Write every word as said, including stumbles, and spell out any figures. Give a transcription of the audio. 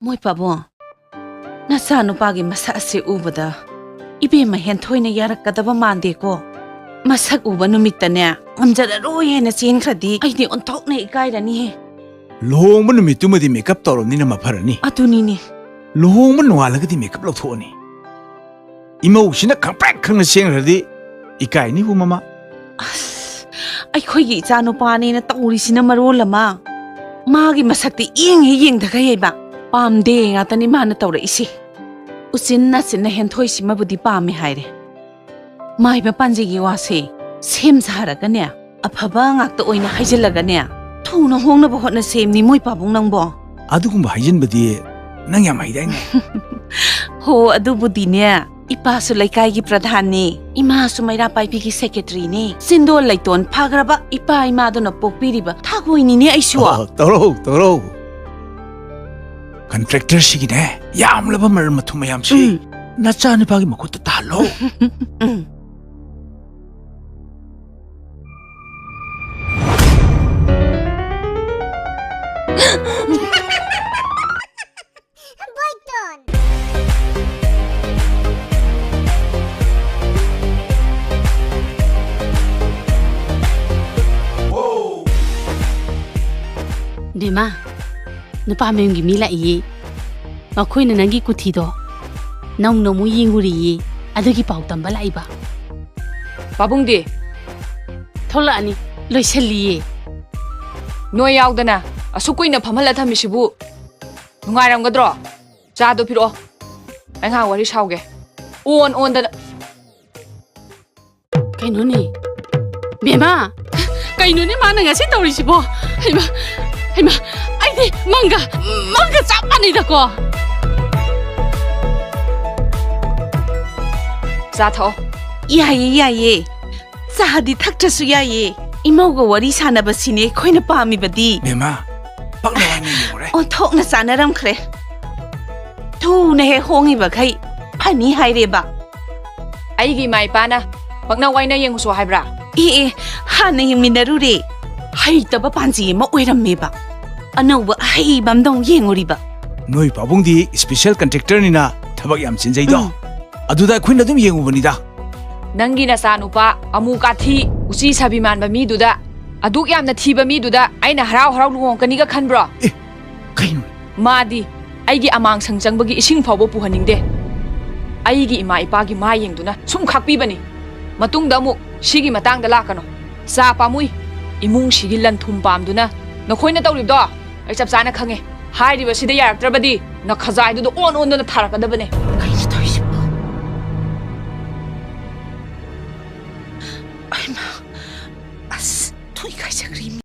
ꯃꯣꯏ ꯄꯥꯕꯨꯡ, ꯅꯆꯥꯅꯨꯄꯥꯒꯤ ꯃꯁꯛ ꯑꯁꯤ ꯎꯕꯗ ꯏꯕꯦꯝꯃ ꯍꯦꯟꯊꯣꯏꯅ ꯌꯥꯔꯛꯀꯗꯕ ꯃꯥꯟꯗꯦꯀꯣ꯫ ꯃꯁꯛ ꯎꯕ ꯅꯨꯃꯤꯠꯇꯅꯦ ꯉꯝꯖꯔꯔꯣꯏ ꯍꯥꯏꯅ ꯆꯦꯟꯈ꯭ꯔꯗꯤ ꯑꯩꯗꯤ ꯑꯣꯟꯊꯣꯛꯅ ꯏꯀꯥꯏꯔꯅꯤꯍꯦ꯫ ꯂꯨꯍꯣꯡꯕ ꯅꯨꯃꯤꯠꯇꯨꯃꯗꯤ ꯃꯦꯀꯞ ꯇꯧꯔꯕꯅꯤꯅ ꯃꯐꯔꯅꯤ꯫ ꯑꯗꯨꯅꯤꯅꯦ꯫ ꯂꯨꯍꯣꯡꯕ ꯅꯣꯡꯉꯥꯜꯂꯒꯗꯤ ꯃꯦꯀꯞ ꯂꯧꯊꯣꯛꯑꯅꯤ꯫ ꯏꯃꯧꯁꯤꯅ ꯈꯪꯄ꯭ꯔꯦꯛ ꯈꯪꯅ ꯆꯦꯟꯈ꯭ꯔꯗꯤ ꯏꯀꯥꯏꯅꯤꯕꯨ ꯃꯃꯥ꯫ ꯑꯁ, ꯑꯩꯈꯣꯏꯒꯤ ꯏꯆꯥꯅꯨꯄꯥꯅꯦꯅ ꯇꯧꯔꯤꯁꯤꯅ ꯃꯔꯣꯜ ꯑꯃ꯫ ꯃꯥꯒꯤ ꯃꯁꯛꯇꯤ ꯌꯦꯡ ꯍꯦꯛ ꯌꯦꯡꯊꯈꯩ ꯍꯩꯕ꯫ ꯄꯥꯝꯗꯦ ꯉꯥꯛꯇꯅꯤ ꯃꯥꯅ ꯇꯧꯔꯛꯏꯁꯦ꯫ ꯎꯆꯤꯟ ꯅꯥꯆꯤꯟꯅ ꯍꯦꯟꯊꯣꯏꯁꯤꯃꯕꯨꯗꯤ ꯄꯥꯝꯃꯦ ꯍꯥꯏꯔꯦ꯫ ꯃꯥꯏꯕ ꯄꯥꯟꯖꯤꯒꯤ ꯋꯥꯁꯦ ꯁꯦꯝ ꯁꯥꯔꯒꯅꯦ, ꯑꯐꯕ ꯉꯥꯛꯇ ꯑꯣꯏꯅ ꯍꯥꯏꯖꯤꯜꯂꯒꯅꯦ, ꯊꯨꯅ ꯍꯣꯡꯅꯕ ꯍꯣꯠꯅꯁꯦꯝꯅꯤ ꯃꯣꯏ ꯄꯥꯕꯨꯡ ꯅꯪꯕꯣ꯫ ꯑꯗꯨꯒꯨꯝꯕ ꯍꯥꯏꯖꯤꯟꯕꯗꯤ ꯅꯪ ꯌꯥꯝ ꯍꯩꯗꯥꯏꯅꯦ? ꯍꯣ, ꯑꯗꯨꯕꯨꯗꯤꯅꯦ, ꯏꯄꯥꯁꯨ ꯂꯩꯀꯥꯏꯒꯤ ꯄ꯭ꯔꯙꯥꯟꯅꯤ, ꯏꯃꯥꯁꯨ ꯃꯩꯔꯥ ꯄꯥꯏꯕꯤꯒꯤ ꯁꯦꯀ꯭ꯔꯦꯇꯔꯤꯅꯤ꯫ ꯆꯤꯟꯗꯣꯜ ꯂꯩꯇꯣꯟ ꯐꯈ꯭ꯔꯕ ꯏꯄꯥ ꯏꯃꯥꯗꯨꯅ ꯄꯣꯛꯄꯤꯔꯤꯕ ꯊꯥꯒꯣꯏꯅꯤꯅꯦ ꯑꯩꯁꯨ꯫ ꯑꯣ, ꯇꯧꯔꯧ, ꯇꯧꯔꯧ꯫ ꯀꯟꯇ꯭ꯔꯦꯛꯇꯔꯁꯤꯒꯤꯅꯦ ꯌꯥꯝꯂꯕ ꯃꯔꯜ ꯃꯊꯨꯝ ꯃꯌꯥꯝꯁꯤ ꯎꯝ꯫ ꯅꯆꯥꯅꯨꯄꯥꯒꯤ ꯃꯈꯨꯠꯇ ꯇꯥꯍꯜꯂꯣ꯫ ꯎꯝ꯫ ꯕꯦꯝꯃ, ꯅꯨꯄꯥ ꯃꯌꯨꯝꯒꯤ ꯃꯤ ꯂꯥꯛꯏꯌꯦ꯫ ꯃꯈꯣꯏꯅ ꯅꯪꯒꯤ ꯀꯨꯊꯤꯗꯣ ꯅꯧꯅ ꯑꯃꯨꯛ ꯌꯦꯡꯉꯨꯔꯤꯌꯦ꯫ ꯑꯗꯨꯒꯤ ꯄꯥꯎ ꯇꯝꯕ ꯂꯥꯛꯏꯕ꯫ ꯄꯥꯕꯨꯡꯗꯤ? ꯊꯣꯛꯂꯛꯑꯅꯤ, ꯂꯣꯏꯁꯜꯂꯤꯌꯦ꯫ ꯅꯣꯏ ꯌꯥꯎꯗꯅ ꯑꯁꯨꯛ ꯀꯨꯏꯅ ꯐꯝꯍꯜꯂ ꯊꯝꯃꯤꯁꯤꯕꯨ ꯅꯨꯡꯉꯥꯏꯔꯝꯒꯗ꯭ꯔꯣ? ꯆꯥꯗꯣ ꯄꯤꯔꯛꯑꯣ, ꯑꯩ ꯉꯥꯏꯍꯥꯛ ꯋꯥꯔꯤ ꯁꯥꯎꯒꯦ꯫ ꯑꯣꯟ ꯑꯣꯟꯗꯅ꯫ ꯀꯩꯅꯣꯅꯦ? ꯕꯦꯝꯃ! ꯀꯩꯅꯣꯅꯦ ꯃꯥꯅ ꯉꯁꯤ ꯇꯧꯔꯤꯁꯤꯕꯣ? ꯍꯩꯃꯥ! ꯍꯩꯃꯥ! ꯑꯩꯗꯤ ꯃꯪꯒ, ꯃꯪꯒ ꯆꯞ ꯃꯥꯟꯅꯩꯗꯀꯣ꯫ ꯆꯥ ꯊꯛꯑꯣ꯫ ꯌꯥꯏꯌꯦ, ꯌꯥꯏꯌꯦ꯫ ꯆꯥꯗꯤ ꯊꯛꯇ꯭ꯔꯁꯨ ꯌꯥꯏꯌꯦ꯫ ꯏꯃꯧꯒ ꯋꯥꯔꯤ ꯁꯥꯟꯅꯕꯁꯤꯅꯦ ꯑꯩꯈꯣꯏꯅ ꯄꯥꯝꯃꯤꯕꯗꯤ꯫ ꯕꯦꯝꯃ, ꯄꯛꯅ ꯋꯥꯅ ꯌꯦꯡꯉꯨꯔꯦ꯫ ꯑꯣꯟꯊꯣꯛꯅ ꯆꯥꯟꯅꯔꯝꯈ꯭ꯔꯦ꯫ ꯊꯨꯅ ꯍꯦꯛ ꯍꯣꯡꯉꯤꯕꯈꯩ ꯐꯅꯤ ꯍꯥꯏꯔꯦꯕ꯫ ꯑꯩꯒꯤ ꯏꯃꯥ ꯏꯄꯥꯅ ꯄꯛꯅ ꯋꯥꯏꯅ ꯌꯦꯡꯉꯨꯁꯣ ꯍꯥꯏꯕ꯭ꯔꯥ? ꯑꯦ, ꯑꯦ, ꯍꯥꯟꯅ ꯌꯦꯡꯃꯤꯟꯅꯔꯨꯔꯦ꯫ ꯍꯩꯇꯕ ꯄꯥꯟꯖꯤ ꯑꯃ ꯑꯣꯏꯔꯝꯃꯦꯕ꯫ ꯑꯅꯧꯕ ꯑꯍꯩꯕ ꯑꯃꯗ ꯑꯃꯨꯛ ꯌꯦꯡꯉꯨꯔꯤꯕ꯫ ꯅꯣꯏ ꯄꯥꯕꯨꯡꯗꯤ special contractorꯅꯤꯅ ꯊꯕꯛ ꯌꯥꯝ ꯆꯤꯟꯖꯩꯗꯣ꯫ ꯎꯝ꯫ ꯑꯗꯨꯗ ꯑꯩꯈꯣꯏꯅ ꯑꯗꯨꯝ ꯌꯦꯡꯉꯨꯕꯅꯤꯗ꯫ ꯅꯪꯒꯤ ꯅꯆꯥꯅꯨꯄꯥ ꯑꯃꯨ ꯀꯥꯊꯤ, ꯎꯆꯤ ꯁꯥꯕꯤ ꯃꯥꯟꯕ ꯃꯤꯗꯨꯗ ꯑꯗꯨꯛ ꯌꯥꯝꯅ ꯊꯤꯕ ꯃꯤꯗꯨꯗ ꯑꯩꯅ ꯍꯔꯥꯎ ꯍꯔꯥꯎ ꯂꯨꯍꯣꯡꯀꯅꯤꯒ ꯈꯟꯕ꯭ꯔꯣ? ꯑꯦ, ꯀꯩꯅꯣ? ꯃꯥꯗꯤ ꯑꯩꯒꯤ ꯑꯃꯥꯡꯁꯪ ꯆꯪꯕꯒꯤ ꯏꯁꯤꯡ ꯐꯥꯎꯕ ꯄꯨꯍꯟꯅꯤꯡꯗꯦ꯫ ꯑꯩꯒꯤ ꯏꯃꯥ ꯏꯄꯥꯒꯤ ꯃꯥꯏ ꯌꯦꯡꯗꯨꯅ ꯁꯨꯝ ꯈꯥꯛꯄꯤꯕꯅꯤ꯫ ꯃꯇꯨꯡꯗ ꯑꯃꯨꯛ ꯁꯤꯒꯤ ꯃꯇꯥꯡꯗ ꯂꯥꯛꯀꯅꯨ꯫ ꯆꯥ ꯄꯥꯝꯃꯨꯏ꯫ ꯏꯃꯨꯡꯁꯤꯒꯤ ꯂꯟ ꯊꯨꯝ ꯄꯥꯝꯗꯨꯅ ꯅꯈꯣꯏꯅ ꯇꯧꯔꯤꯕꯗꯣ ꯑꯩ ꯆꯞ ꯆꯥꯅ ꯈꯪꯉꯦ꯫ ꯍꯥꯏꯔꯤꯕꯁꯤꯗ ꯌꯥꯔꯛꯇ꯭ꯔꯕꯗꯤ ꯅꯈꯖꯥꯏꯗꯨꯗ ꯑꯣꯟ ꯑꯣꯟꯗꯨꯅ ꯊꯥꯔꯛꯀꯗꯕꯅꯦ꯫ ꯀꯩꯅꯣ ꯇꯧꯔꯤꯁꯤꯕꯣ? ꯑꯩꯃ, ꯑꯁ, ꯊꯨꯏ ꯀꯥꯏꯖꯈ꯭ꯔꯦ꯫